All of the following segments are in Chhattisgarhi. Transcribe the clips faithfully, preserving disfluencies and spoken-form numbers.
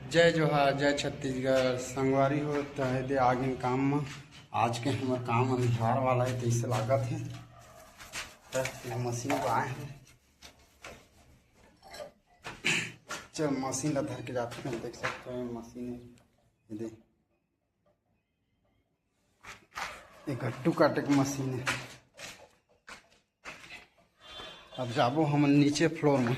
जय जोहार, जय छत्तीसगढ़। संगवारी हो, त एदे आगिन काम म। आज के हमर काम अंधियार वाला हे, तइसे लागत हे। त ये मशीन आए हे। चल, मशीन ला धर के जाते हैं। देख सकते हो, ये मशीन हे, ये दे, ये गट्टू काटे के मशीन हे। अब जाबो हमन नीचे फ्लोर में।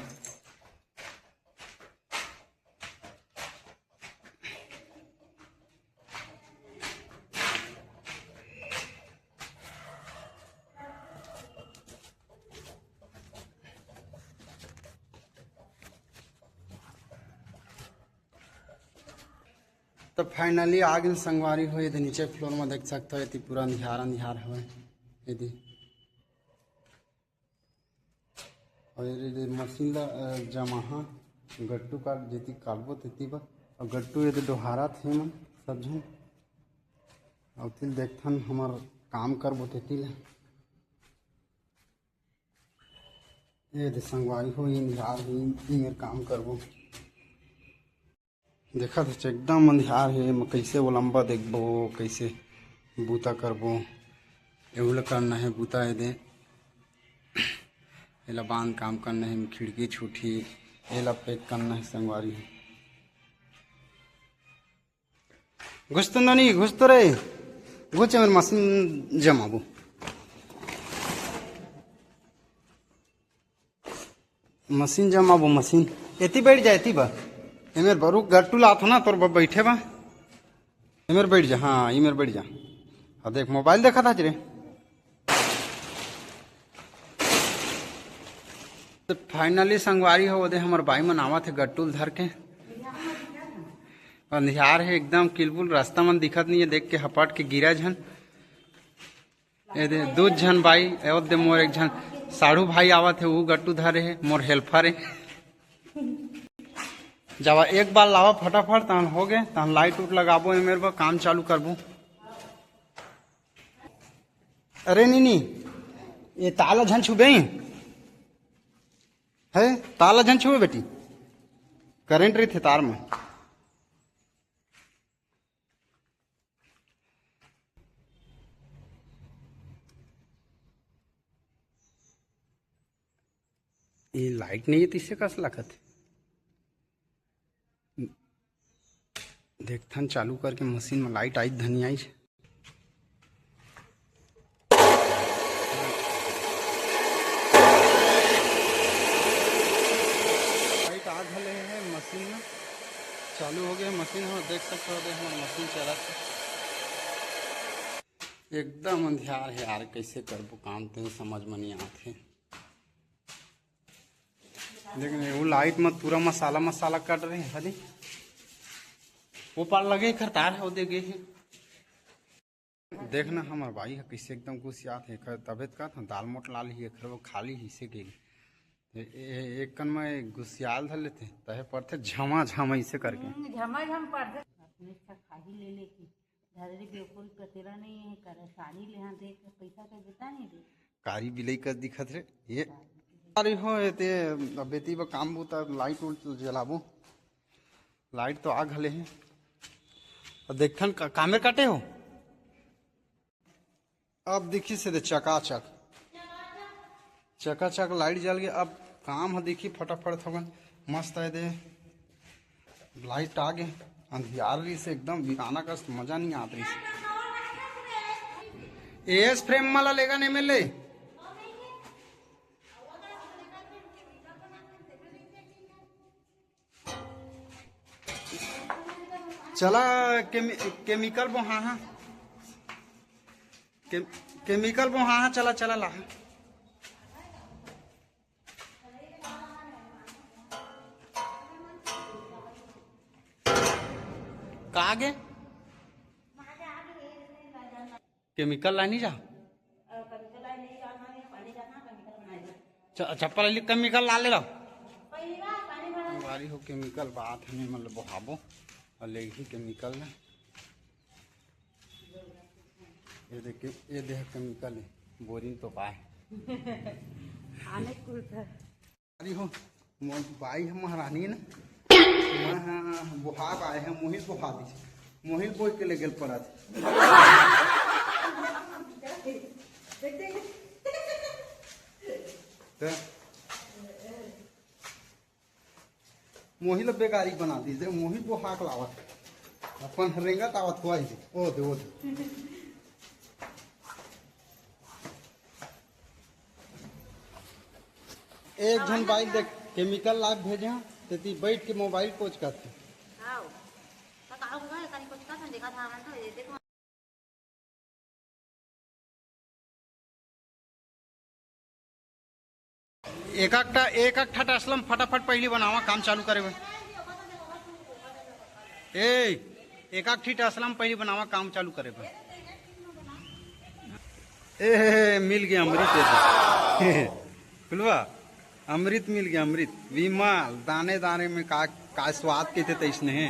तो finally आ गेन संगवारी हो, एदे नीचे फ्लोर में देख सकत हो, एती पूरा अंधियार अंधियार हवय एदे। अउ एदे मशीन ला, अ, जमाहा गट्टू काट, जेती काटबो तेती बर। अउ गट्टू एदे डोहारत हे मन सब झन। अउ तिल देखथन हमर काम करबो तेती ले। एदे संगवारी हो, अंधियार हे, इमेर काम करबो। देखत हच एकदम अंधियार हे, एमा कइसे ओलंबा देखबो, कइसे बूता करबो। एहू ला करना हे बूता एदे। एला बांध काम करना हे, खिड़की छूटही, एला पैक करना हे संगवारी। घुस तो नोनी, घुस तो रे, घुस, एमेर मशीन जमाबो। मशीन जमाबो, मशीन। एती बैठ जा, एती बा। एमेर बरू गट्टू लात हो ना, तोर ब-, बैठे बा। एमेर बैठ जा, हाँ, एमेर बैठ जा। अब देख, मोबाइल देखत हच रे। तो finally संगवारी हो, ओदे हमर बाई मन आवत हे गट्टू ल धर के। अंधियार हे एकदम किलबुल, रास्ता मन दिखत नहीं हे, देख के हपट के गिरा झन। एदे दू झन बाई, ए ओदे मोर एक झन साढ़ू भाई आवत हे, ऊ गट्टू धरे हे, मोर helper हे। जावा एक बार लावा फटाफट, तहन हो गे, तहन लाइट उट लगाबो, एमेर बर काम चालू करबो। अरे नीनी, ये तार ला झन छुबे, हे तार ला झन छुबे बेटी, करंट रहिथे तार में। ये लाइट नहीं हे, तइसे कस लागत हे। देखथन चालू करके मशीन में लाइट आइस धनी आइस। लाइट आ घले हे मशीन में, चालू हो गे मशीन। हम देख सकत हो, हमर मशीन चलत हे। एकदम अंधियार हे यार, कइसे करबो काम, तेन समझ में नहीं आत हे। देख न, वो लाइट में पूरा मसाला, मसाला कट रहे हे खाली। वो पार लगे एकर तार हे, वो दे गे हे। देख न, हमर बाई ह कइसे एकदम गुस्सियात हे, एकर तबियत का था, दाल मोट लाल ही, एकर वो खाली ही से गे। ए-, ए-, एक कन में गुस्सियाल धर लेथे, तहे पड़थे झमा झमा इसे करके। हम्म, झमा झम पड़थे। अपने अच्छा खाही ले लेके। धरे रे बेवकूफ कतेला नहीं है, कर साड़ी ले हाँ देख, पैसा के देता नहीं दे। कारी बिलई कस दिखत रे ये। अरे हो, एते अब बेटी बा काम बूता, लाइट उल्ट जलाबो। लाइट तो आ घले हे। अब देखथन का, कामेर काटे हो? अब दिखी से दे चकाचक, चकाचक लाइट जल गे। अब काम ह दिखी फटाफट थोकन मस्त आए दे। लाइट आ गे, अंधियार रहिस एकदम बिराना कस, मजा नहीं आत रहिस। एएस फ्रेम वाला लेगा नहीं मिले। चला केमि-, केमिकल बोहा, हाँ। के-, केमिकल बोहा, हाँ, चला, चला, ला। का आगे? केमिकल लाने जा। च-, चप्पल ले, केमिकल ला ले रहा। बारी हो केमिकल बात है, मतलब बोहाबो और ले ही केमिकल ना। ये देख, ये देख केमिकल है, बोरिंग तो पाए। आने कुल था। अरे हो, मोर बाई ह महारानी ना। हाँ, हाँ, हाँ, वो भाग आए हैं, मोहिल को खा दी, मोहिल बोल के ले गेल परत। त मोहिल बेगारी बना दी, जे मोहिल को हाक लावत, अपन रेंगत आवत हुआ ही, ओ दे, ओ दे। एक झन बाइल देख, केमिकल लाग भेजा, तेती बैठ के मोबाइल कोच करते। आओ। तो का होगा, कहीं कुछ का देखा था, हमन तो ये देखो। एक एक ठा, एक एक ठा टसलम फटाफट पहिली बनावा, काम चालू करे बर। ए, एक एक ठी टसलम पहिली बनावा, काम चालू करे बर। ए, हे, हे, मिल गया अमृत, ए दे। खुलवा, अमृत मिल गया, अमृत। विमल, दाने दाने में का, का स्वाद कहते तैसने है।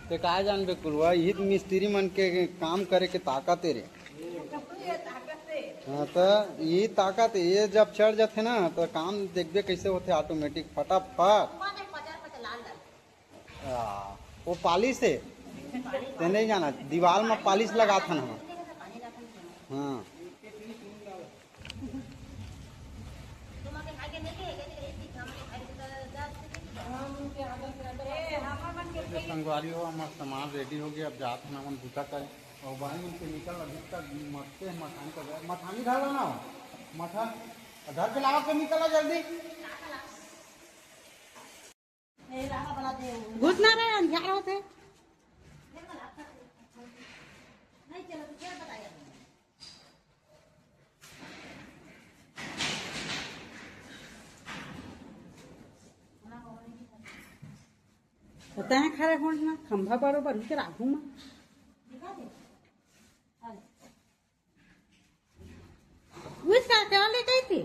ते का जानबे कुलवा, यही तो मिस्त्री मन के काम करे के ताकत है रे। हाँ, तो यही ताकत है, ये जब चढ़ जाते ना, तो काम देखबे कैसे होते, ऑटोमेटिक फटाफट। आ, वो पालिश है, ते नहीं जाना, दीवार में पालिश लगा था ना। हाँ। संगवारी हो, हमार सामान रेडी हो गया, अब जात हन हमन बूता करे। और भाई मन के निकल अभी तक मरते हैं, मठानी का घर, मठानी घर बनाओ, मठा घर के लावा के निकल जल्दी। घुसना रे, अंधियार होथे। तैं खड़े होना खंभा बरोबर के राखू मा। उस का क्या ले गई थी?